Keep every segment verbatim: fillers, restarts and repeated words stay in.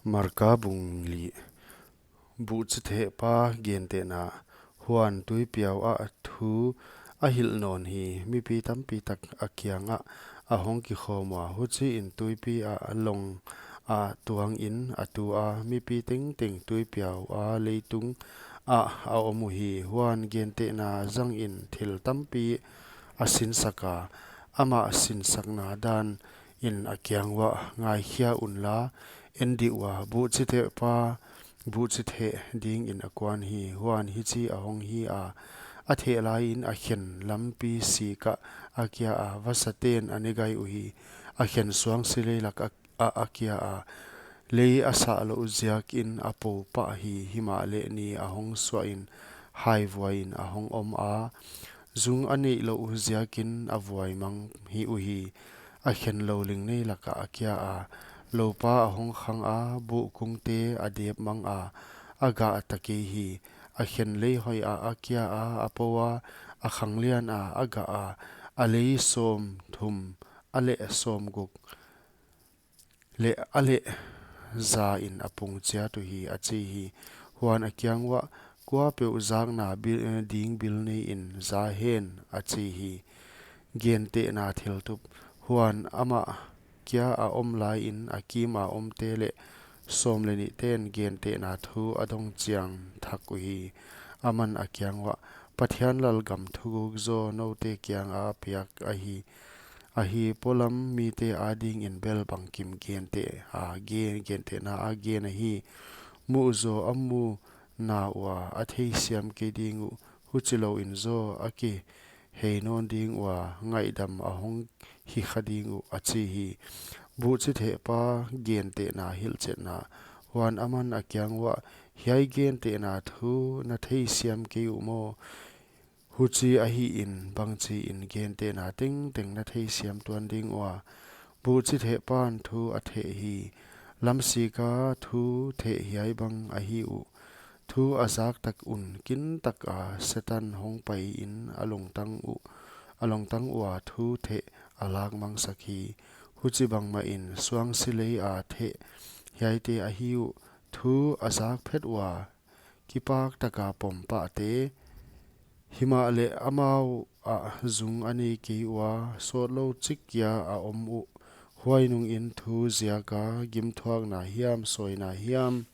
Marka bung li. Buhchithehpa gentehna. Huan tuipiau ah thu a hilh nawn hi. Mipi tampi tak a kiangah a hong kikhawm ua, huchiin tuipi ah long a tuangin a tu a, mipi tengteng tuipiau a leitung ah a om uhi. Huan gentehna zangin thil tampi a sinsak a, amah sinsakna dan in a kiang uah, ngaikhia unla, en dih ua, buhchithehpa buhchitheh dingin a kuan hi. Huan hichi a hong hi a, a theh laiin a khen lampi sik ah a kia a, vasaten a ne gai uhi. A khen suangsi lei lak ah a, a kia a, lei a sah louh ziakin a po pah hi. Himahleh ni a hong suahin haivuaiin a hong om a, zung a neih louh ziakin a vuai mang hi uhi. A khen lou ling nei lakah a kia a, loupa a hong khang a, buhkungte a dep mang a, a gah ta kei hi. A khen lei hoih ah a kia a, a po a, a khang lian a, a gah a, a lei sawmthum a leh sawmguk leh a leh za in a pung chiat uhi, a chi hi. Huan a kiang uah, kuapeuh zakna bil, ding bil nei in za hen, a chi hi. Gentehna thiltup. Huan amah kia a om laiin a kim a omte leh sawm leh nihten gentehna thu a dong chiang thak uhi. Aman a kiang uah, Pathian lalgam thuguk zaw noute kianga piak ahi. Ahi, polam mite adingin bel bangkim genteh a gen, gentehna a gen ahi. Muh zaw a mu na ua, a theisiam kei ding uh, huchilouin zaw a kihei nawn ding ua, ngaihdam a hong hi kha ding uh, a chi hi. Buhchithehpa gentehna hilhchetna. Huan aman a kiang uah, hiai gentehna thu na theisiam kei uh maw? Huchi ahihin, bangchiin gentehna tengteng na theisiam tuan ding ua? Buhchithehpan thu a theh hi. Lamsika thu theh hiai bang ahi uh. Thu a zak tak un kintaka Setan hong paiin a lungtang uh, a lungtang ua thu theh a lak mangsak hi. Huchibang mahin suangsi lei a theh hiaite ahi uh. Thu a zak phet ua kipak taka pom pahte, himahleh amau ah zung a nei kei ua, sawtlou chik kia a om uh. Huai nungin thu ziaka gimthuakna hiam, sawina hiam,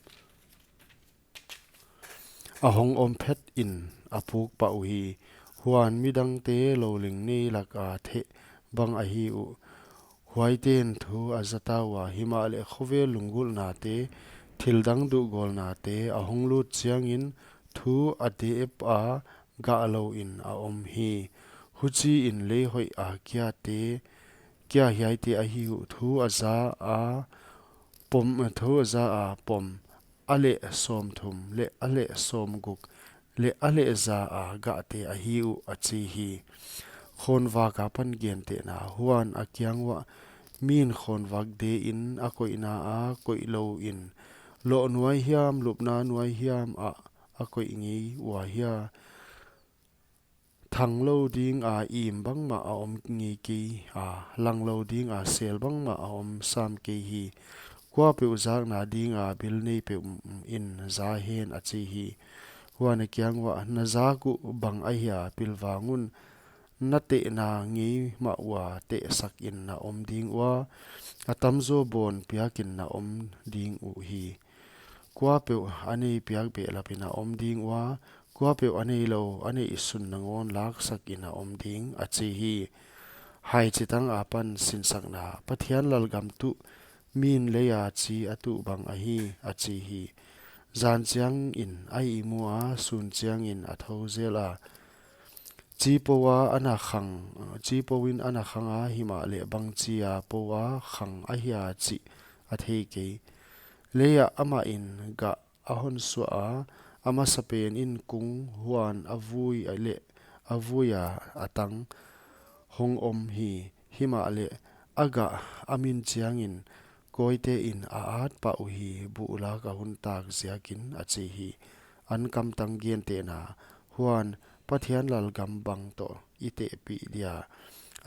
a hong om phetin a puk pah uhi. Huan midangte lou ling nei laka theh bang ahi uh. Huaiten thu a zata ua, himahleh khovel lunggulhnate, thildang duhgawlnate a hong lut chiangin thu a dep a, gah louin a om hi. Huchiin lei hoih a kiate, kia hiaite ahi uh, thu a za a pom, thu a za a pom, a leh sawmthum, leh a leh sawmguk, leh a leh za a gahte ahi uh, a chi hi. Khawnvak apan gentehna. Huan a kiang uah, min khawnvak dein a koihna a koih louin, loh nuai hiam, lupna nuai hiam ah a koih ngei ua hia? Thang lou dinga im bangmah a om ngei kei a, lang lou dinga sel bangmah a om sam kei hi. Kuapeuh zakna dinga bil nei peuh in za hen, a chi hi. Huan a kiang uah, na zak uh bang ahia pilvang un, na tehna ngei mah ua tehsakin na om ding ua, a tamzaw bawn piakin na om ding uhi. Kuapeuh a nei piak behlapin a om ding ua, kuapeuh a neilou a neihsun nangawn laksakin a om ding, a chi hi. Haichitang apan sinsakna. Pathian lalgam tuh min leia chi a tuh bang ahi, a chi hi. Zan chiangin a ihmu a, sun chiangin a thou zel a. Chi poua ana khang, chi pouin ana khang a, himahleh bangchia poua khang ahia chih a thei kei. Leiah amahin gah a hon suah a, a masapenin kung, huan a vui a leh, a vui a a tang hong om hi. Himahleh a gah a min chiangin kawitein a at pah uhi, buh lak a hun tak ziakin, a chi hi. An kamtang gentehna. Huan Pathian lalgam bang toh i tehpih dia?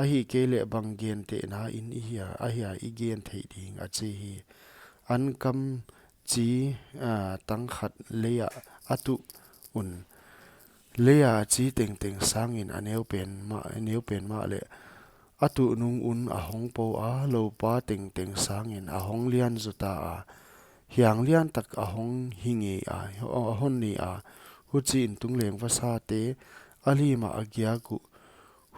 Ahihkeileh bang gentehna in i hia, ahia i gen theih ding, a chi hi. An kam chi, a, tang khat leiah a tuh un, leiah a chi tengteng sangin a neu pen mah, a neu pen mahleh, a tuh nung un a hong pou a, loupa tengteng sangin a hong lian zota a, hiang lian tak a hong hi ngei a, a hon nei a, huchiin tungleng vasate a lim ah a giak uh,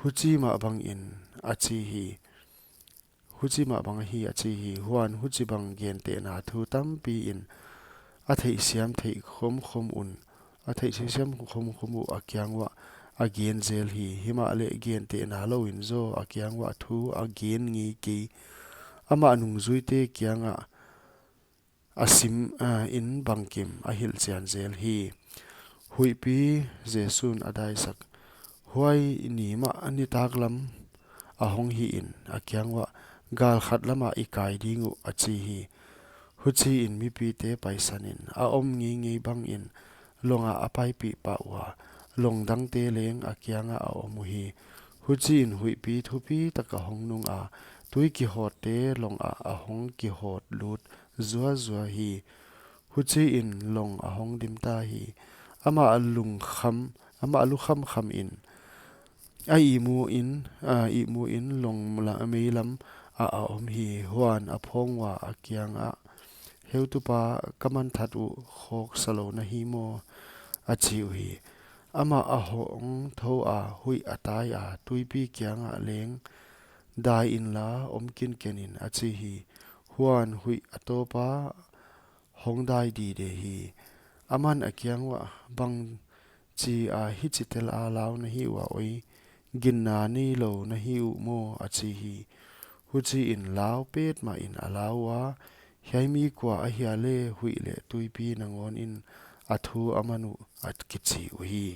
huchi mah bangin a chi hi. Huchi mah bang ahi a chi hi. Huan huchibang gentehna thu tampi in a theihsiam theih khomkhom un, a theihsiam khomkhom uh a kiang uah a gen zel hi. Himahleh gentehna louin zaw a kiang uah thu a gen ngei kei. Amah nungzuite kiangah a sim, a, in bangkim a hilhchian zel hi. Huihpi Jesu'n a daisak, huai ni mah nitaklam a hong hihin a kiang uah, gal khat lamah i kai ding uh, a chi hi. Huchiin mipite paisanin a om ngeingei bangin longah a paipih pah ua, long dangte leng a kiangah a om uhi. Huchiin huihpi thupi tak a hong nung a, tui kihawtte longah a hong kihawt lut zuazua hi. Huchiin long a hong dim ta hi. Amah lungkham, amah lu khamkhamin a ihmu in, a ihmu in long la, meilam ah a om hi. Huan a phawng ua a kiangah, heutupa, ka manthat uh khawksa lou na hi maw? a chi uhi. Amah a hong thou a, huih a tai a, tuipi kiangah leng dai inla om kinkenin, a chi hi. Huan huih a tawpa hong dai dide hi. Aman a kiang uah, bang chi a hichi tel a lau na hi ua oi, ginna neilou na hi uh maw? a chi hi. Huchiin lau petmahin a lau ua, hiai mi kua ahia le huih leh tuipi nangawnin a thu a man uh? a kichi uhi.